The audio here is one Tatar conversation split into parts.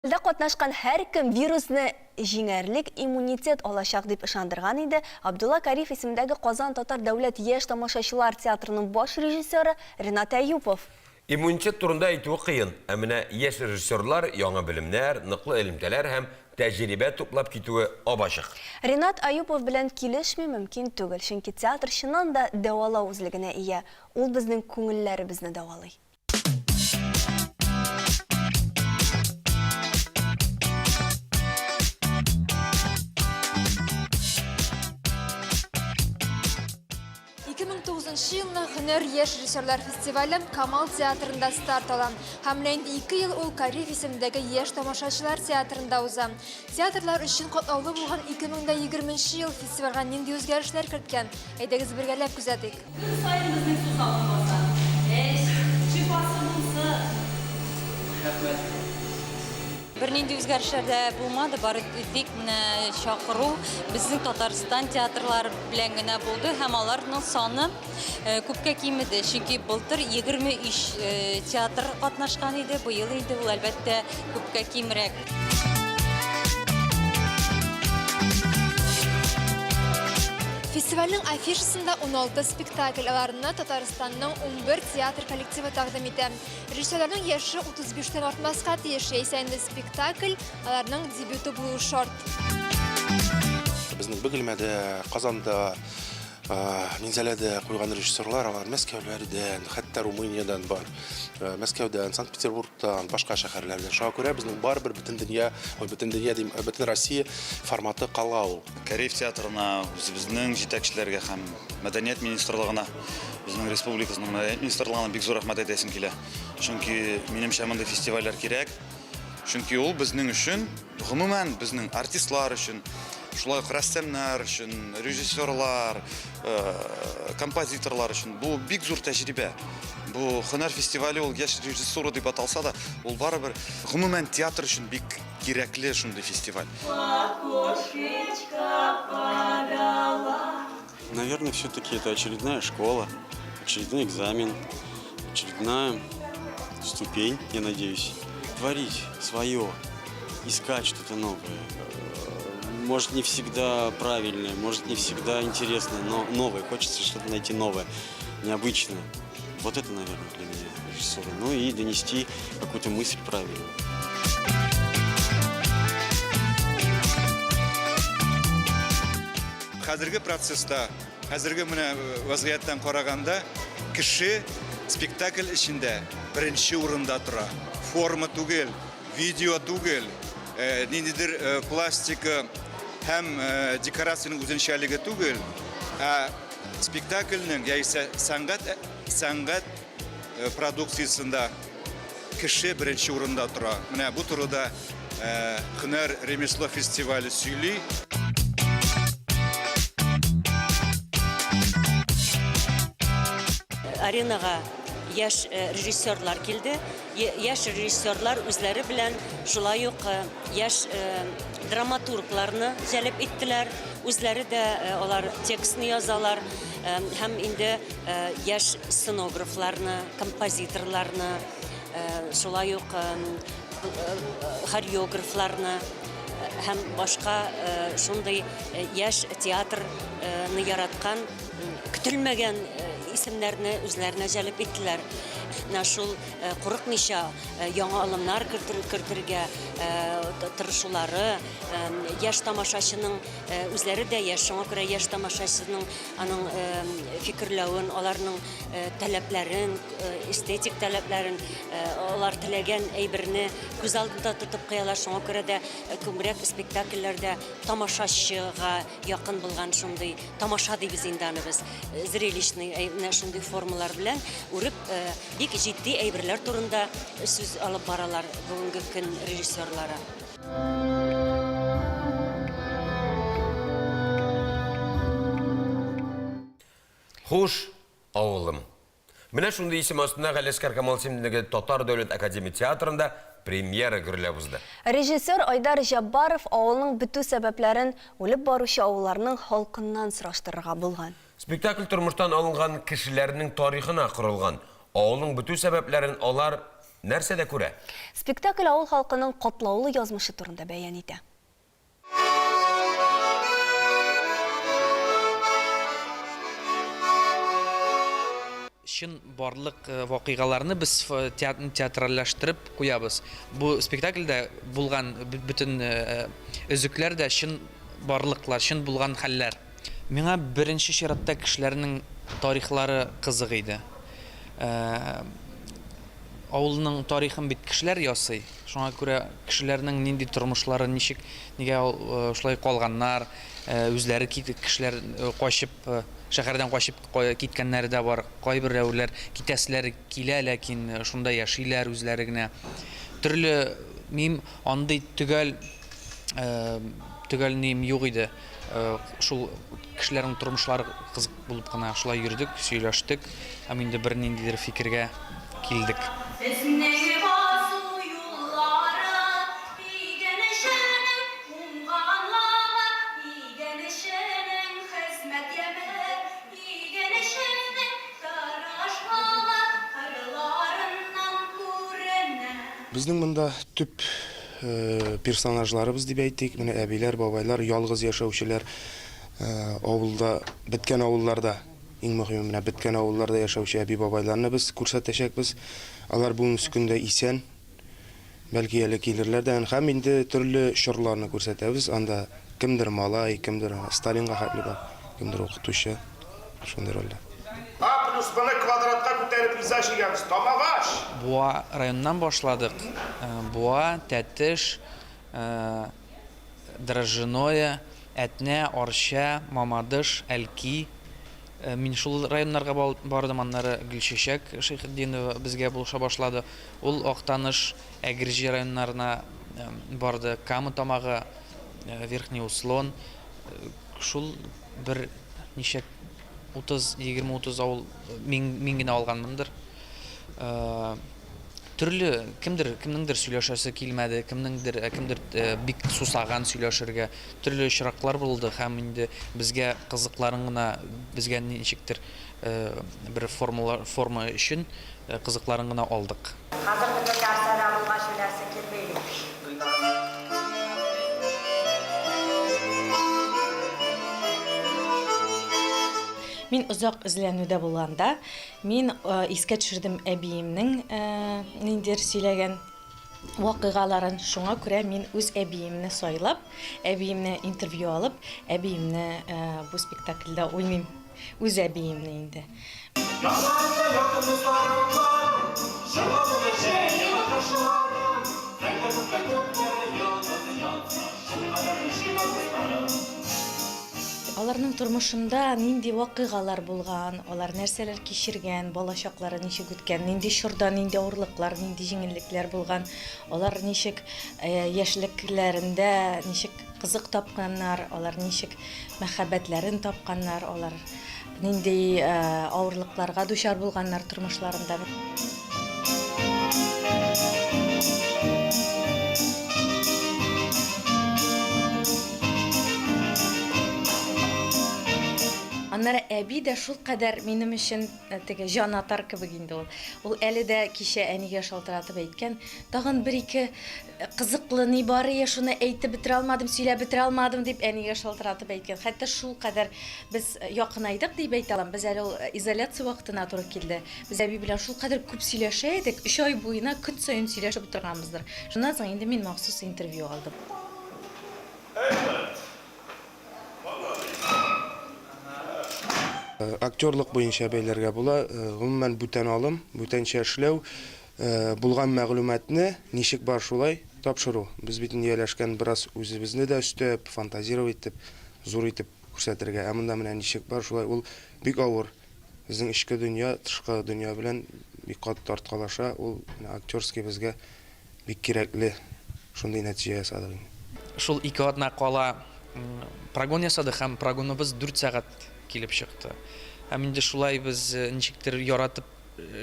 Фестивальдә катнашкан һәркем вирусны җиңәрлек иммунитет алачак, дип ышандырган иде Абдулла Кариев исемендәге Казан татар дәүләт яшь тамашачылар театрының баш режиссеры Ренат Әюпов. Иммунитет турында әйтүе кыен, ә менә яшь режиссерлар яңа белемнәр, ныклы элемтәләр һәм тәҗрибә туплап китүе ап-ачык. Ренат Әюпов белән килешми мөмкин түгел, чөнки театр чыннан да дәвалау үзлегенә ия, ул безнең күңелләребезне дәвалый. 2009 елны Һөнәр яшь режиссерлар фестивале Камал театрында старт ала. Һәм менә инде ике ел ул Кариев исемендәге яшь тамашачылар театрында уза. Театрлар өчен катлаулы булган 2020 ел фестивальгә нинди үзгәрешләр керткән? Әйдәгез бергәләп күзәтик. Көн саен безнең сусавын баса. Эч, шифасы булсын! Рәхмәт. Бернинди үзгәрешләр дә булмады, бары тик менә чакыру безнең Татарстан театрлары белән генә булды һәм аларның саны күпкә кимеде. Чөнки былтыр 23 театр катнашкан иде, быел инде ул, әлбәттә, күпкә кимрәк. Фестивальнең афишасында 16 спектакль, аларны Татарстанның 11 театр коллективы тәкъдим итә. Режиссерларның яше 35 тән артмаска тиеш, яисә инде спектакль аларның дебюты булуы шарт. Безнең Бөгелмәдә, Казанда, Минзәләдә куйган режиссерлар, алар Мәскәүләрдән, хәтта Румыниядән бар. Мәскәүдән, Санкт-Петербургтан, башка шәһәрләрдән. Шуңа күрә безнең барыбер бөтен дөнья, ой, бөтен дөнья дим, бөтен Россия форматы кала ул. Кариев театрына, үзебезнең җитәкчеләргә һәм мәдәният министрлыгына, безнең республикасының мәдәният министрлыгына бик зур рәхмәт әйтәсем килә. Чөнки, минемчә, мондый фестивальләр кирәк. Чөнки ул безнең өчен, гомумән, безнең артистлар өчен, шулай ук рәссамнар өчен, режиссерлар, э, композиторлар өчен бу бик зур тәҗрибә. Бу һөнәр фестивале ул яшь режиссура дип аталса да, ул барыбер гомумән театр өчен бик кирәкле шундый фестиваль. Наверное, все-таки это очередная школа, очередной экзамен, очередная ступень, я надеюсь. Творить свое, искать что-то новое. Может, не всегда правильное, может, не всегда интересное, но новое. Хочется что-то найти новое, необычное. Вот это, наверное, для меня режиссура. Ну и донести какую-то мысль правильную. Хәзерге процесста, хәзерге менә вазгыятьтән караганда, кеше спектакль эчендә беренче урында тора. Форма түгел, видео түгел, ниндидер пластика һәм декорациянең үзенчәлеге түгел, ә спектакльнең яисә сәнгать сәнгать продукциясендә кеше беренче урында тора. Менә бу турыда Һөнәр ремесло фестивале сөйли. Аренага яшь режиссерлар килде. Яшь режиссерлар үзләре белән шулай ук яшь драматургларны җәлеп иттеләр. Үзләре дә алар текстны язалар һәм инде яшь сценографларны, композиторларны, шулай ук хореографларны һәм башка шундый яшь театрны яраткан көтелмәгән исемнәрне үзләренә җәлеп иттеләр. Менә шул курыкмыйча яңа алымнар кертергә тырышулары, яшь тамашачының үзләре дә яшь, шуңа күрә яшь тамашачының аның фикерләвен, аларның таләпләрен, эстетик таләпләрен, алар теләгән әйберне күз алдында тотып куялар. Шуңа күрә дә күбрәк спектакльләрдә тамашачыга якын булган шундый тамаша дибез инде аны без, зрелищный менә шундый формалар белән үреп, бик җитди әйберләр турында сүз алып баралар бүгенге көн режиссерлары. Хуш, авылым. Менә шундый исем астында Галиәсгар Камал исемендәге Татар дәүләт академия театрында премьера гөрләп узды. Режиссер Айдар Җаббаров авылның бетү сәбәпләрен үлеп баручы авылларның халкыннан сораштырырга булган. Спектакль тормыштан алынган кешеләрнең тарихына корылган. Авылның бетү сәбәпләрен алар. Нәрсәдә күрә? Спектакль авыл халкының катлаулы язмышы турында бәян итә. Чын барлык вакыйгаларны без театральләштереп куябыз. Бу спектакльдә булган бөтен өзекләр дә чын барлыклар, чын булган хәлләр. Миңа беренче чиратта кешеләрнең тарихлары кызык иде. Авылның тарихын бит кешеләр ясый. Шуңа күрә кешеләрнең нинди тормышлары, ничек, нигә шулай калганнар, үзләре кешеләр качып, шәһәрдән качып киткәннәре дә бар. Кайберәүләр китәселәре килә, ләкин шунда яшиләр үзләре генә. Төрле мин андый төгәл төгәл нием юк иде. Шул кешеләрнең тормышлары кызык булып кына шулай йөрдек, сөйләштек һәм инде бер ниндидер фикергә килдек. Безнең басу юллары, игенченең уңганлыгы, игенченең хезмәт яме, игенченең тырышлыгы кырларыннан күренә. Безнең монда төп персонажларыбыз дип әйтик, менә әбиләр, бабайлар, ялгыз яшәүчеләр, авылда, беткән авылларда, иң мөһиме менә беткән авылларда яшәүче әби-бабайларны без күрсәтәчәкбез. Алар бүгенге көндә исән, бәлки әле килерләр дә. Һәм инде төрле чорларны күрсәтәбез. Анда кемдер малай, кемдер Сталинга хәтле бар, кемдер укытучы. Шундый рольдә. А плюс Бны квадратка күтәреп иза чигәбез. Тамагач! Буа районыннан башладык. Буа, Тәтеш, Дрожжиное, Әтнә, Арча, Мамадыш, Әлки. Мин шул районнарга бардым. Аннары Гөлчәчәк Шәйхетдинова безгә булыша башлады. Ул Актаныш, Әгерҗе районнарына барды. Кама Тамагы, Верхний Услон. Шул бер ничә 30, 20-30 авыл мин, мин генә алганмындыр. Э, төрле кемдер кемнеңдер сөйләшәсе килмәде, кемнеңдер э, кемдер э, бик сусаган сөйләшергә. Төрле очраклар булды һәм инде безгә кызыкларын гына безгә ничектер бер формула форма өчен кызыкларын гына алдык. Хәзер бөтен нәрсә дә булгач үләсе килми бит. Мин озак эзләнүдә булганда, мин искә төшердем әбиемнең ниндидер сөйләгән вакыйгаларын. Шуңа күрә мин үз әбиемне сайлап, әбиемне интервью алып, әбиемне бу спектакльдә уйныйм. Үз әбиемне инде. Язларымда якын дусларым бар, Җырлавымда җәйге кошларым, Зәңгәр күктә күпме йолдыз янса, Шулкадәр өшиме дусларым. Аларның тормышында нинди вакыйгалар булган, алар нәрсәләр кичергән, балачаклары ничек үткән, нинди чорда нинди авырлыклар, нинди җиңеллекләр булган, алар ничек яшьлекләрендә ничек кызык тапканнар, алар ничек мәхәббәтләрен тапканнар, алар нинди авырлыкларга дучар булганнар тормышларында. Аннары әби дә шулкадәр минем өчен теге җанатар кебек инде ул. Ул әле дә кичә әнигә шалтыратып әйткән, тагын бер-ике Кызыклы ни бар ие, шуны әйтеп бетерә алмадым, сөйләп бетерә алмадым, дип әнигә шалтыратып әйткән. Хәтта шулкадәр без якынайдык дип әйтә алам. Без әле ул изоляция вакытына туры килде. Без әби белән шулкадәр күп сөйләшә идек, өч ай буена көн саен сөйләшеп утырганбыздыр. Шуннан соң инде мин махсус интервью алдым. Актерлык буенча бәйләргә була. Гомумән, бүтән алым, бүтәнчә эшләү, булган мәгълүматны ничек бар шулай тапшыру. Без бит инде ияләшкән бераз үзебезне дә өстәп, фантазировать итеп, зур итеп күрсәтергә. Ә монда менә ничек бар шулай, ул бик авыр. Безнең эчке дөнья тышкы дөнья белән бик каты тарткалаша. Ул менә актерский безгә бик кирәкле шундый нәтиҗә ясадык инде. Шул ике атна кала прогон ясадык һәм прогоныбыз дүрт сәгать килеп чыкты. Һәм инде шулай без ничектер яратып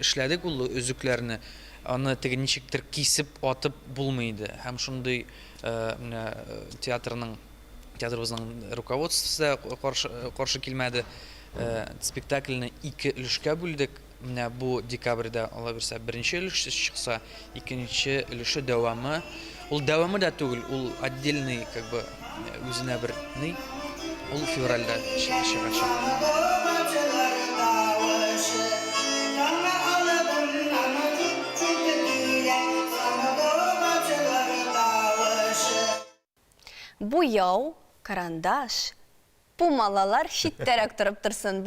эшләдек ул өзекләрне. Аны теге ничектер кисеп атып булмый иде. Һәм шундый менә театрның театрыбызның руководствосы да каршы, каршы килмәде. Спектакльне ике өлешкә бүлдек. Менә бу декабрьдә, Алла бирсә, беренче өлеше чыкса, икенче өлеше дәвамы. Ул дәвамы да түгел, ул отдельный, как бы, үзенә бер ни. Ул февральдә чыгачак. Буяу, карандаш, пумалалар читтәрәк торып торсын.